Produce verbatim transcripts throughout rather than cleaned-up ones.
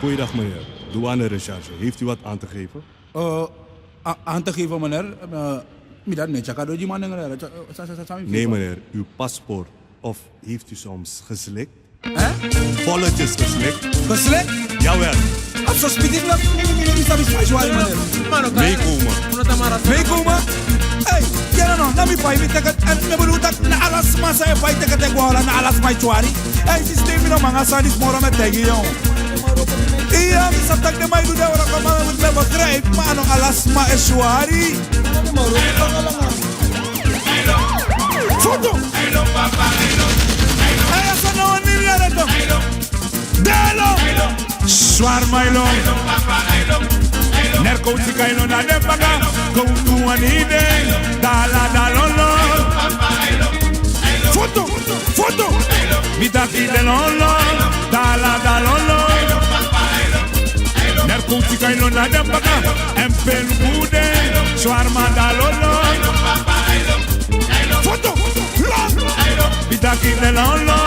Goeiedag meneer, douane recherche. Heeft u wat aan te geven? Eh, a-, aan te geven, meneer. Eh, mi dat niet, check out die man, meneer. Sa-, sa-, sa-, sa-, Nee, meneer, uw paspoort. Of heeft u soms geslikt? Hè? Bolletjes geslikt? Geslikt? Jawel. Als ze spitting, dan, nee, nee, nee, nee, sabi smash wari, meneer. Meekomen. Meekomen? Hey, ja, no, no, na mi pai mi ticket. En mi bedoel dat na ala sma san e pai ticket e go na ala sma e swari. Hey, systeem, no man, a sani disi moro mi e taigi yu. Iya, mi sabi taki den man e du den wroko, ma mi begrijp, ma no ala sma e swari. Foto! Hey, a sani na wan nimi yere tu. Dalo! Swarma ilo. Nerko utika ilo na den baka. Go tu wan ide. Dala dalolo. Foto! Foto! Mi taki den lolo. Dala dalolo. Nerko utika ilo na den baka. En pen gude. Swarma dalolo. Foto! Lolo! Mi taki den lolo.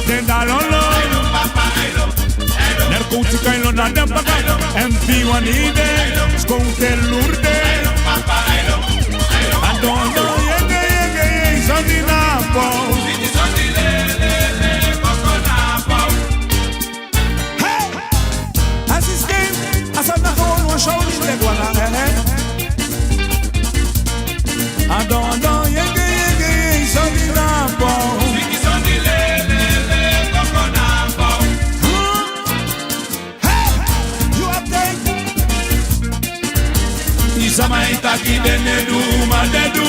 Den dalolo. Nerko utika ilo na den baka. En pi wan ide. Skon te lurde. Adondo yenge, yenge, yenge, soni na po. Hey! A systeem, a sani na gewoon wan show, mi e taki wan, eh, eh. Adondo yenge, yenge, yenge, soni na po. Hey! You update? Yu sama e taki den e du, ma den e du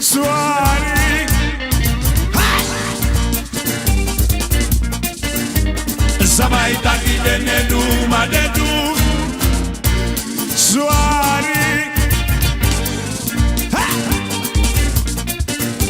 swari. Hey! Sama e taki den e du, ma den e du swari. Hey!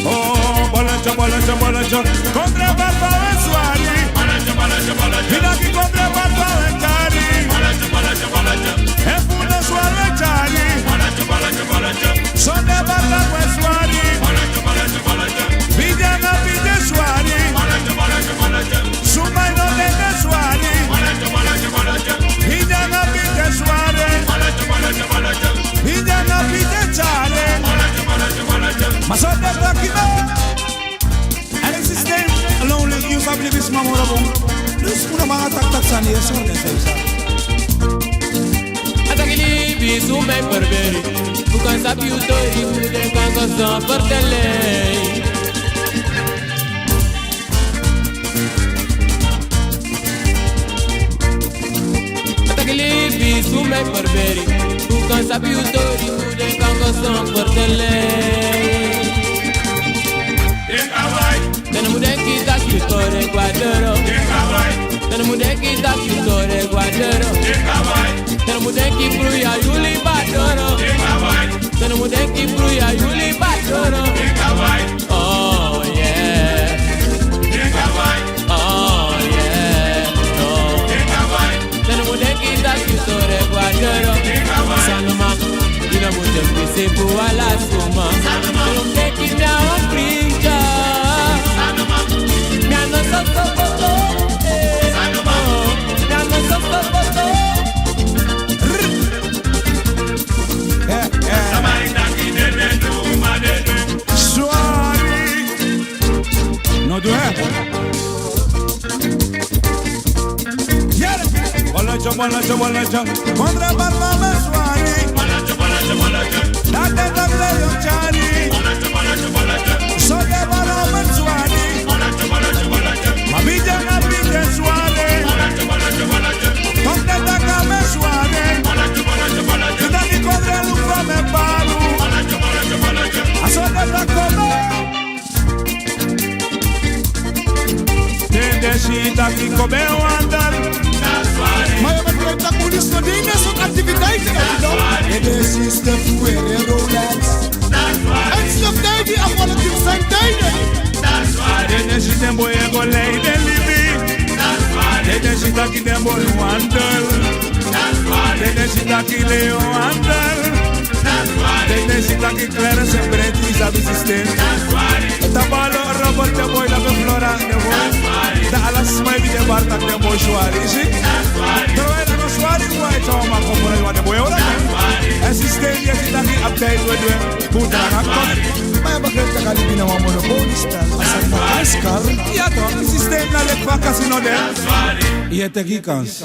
Oh, bolocho, bolocho, bolocho. Kontra barba we swari. Bolocho, bolocho, bolocho. Mi taki kontra barba we kari. Bolocho, bolocho, bolocho. Efu no swari we kari. Bolocho, bolocho, bolocho. Sonde barba we swari. Bolocho, bolocho, bolocho. Bidya na bidya swari. Bolocho, bolocho, bolocho. Suma no den e swari. Bolocho, bolocho, bolocho. Bidya na bidya swari. Bolocho, bolocho, bolocho. Bidya na bidya swari. Bolocho, bolocho, bolocho. Ma so den taki no. En a systeem, lonely, yu sabi libi sma moro bun. Dus unu man e taki taki sani, yes, unu den sabi sani. A taki libi suma e ferberi. Fu kan sabi yu tori, fu den kan go san ferteli. A taki libi suma e ferberi. Fu kan sabi yu tori, fu den kan go san ferteli. Te no mu denki taki yu tori e go na doro. Te no mu denki taki yu tori e go na doro. Te no mu denki bruya yu libi na doro. Te no mu denki bruya yu libi na doro. Oh yeah. Oh yeah. No. Te no mu denki taki yu tori e go na doro. Sanuma, yu no mu denki se fu ala suma. Te no mu denki mi a wan prinsa. Mi a no so so koto. Eh, mi a no so so koto. Eh, eh. Swari. No du, eh. Yere. Bolocho, bolocho, bolocho. Kontra barba we swari. Bolocho, bolocho, bolocho. Tate tate yo chari. Bolocho, bolocho, bolocho. Sonde barba we swari. Bolocho, bolocho, bolocho. Ma bidya na bidya swari. Bolocho, bolocho, bolocho. Tonde taka me swari. Bolocho, bolocho, bolocho. Yu taki kontra luku me paru. Bolocho, bolocho, bolocho. A sonde taka me. Den den si taki kon ben wandel. Ma yu e begrijp taki un no de ini a sortu aktiviteiten, no? Den den si Stef weri Rolex. En Stef Dady a volk in zijn tijden. Den den si den boi e go lei den libi. Den den si taki den boi wandel. Den den si taki den e wandel. Den den si taki Clarence en Brent, yu sabi systeem. Tabalo, Robert, den boi, dan Flora, den boi. Dan ala Sma e bigin e bari taki den boi swari, yu si. Terwijl a no swari, wan e tyari wan man kon puru en, wan den boi e ora. En systeem, yu e si taki abi tijd we du en. Bun tranga kon. Ma yu e begrijp taki a libi na wan monopoliespel. A sani na kans kari. Ya toch, systeem na leki fa a casino de. Yu e teki kans.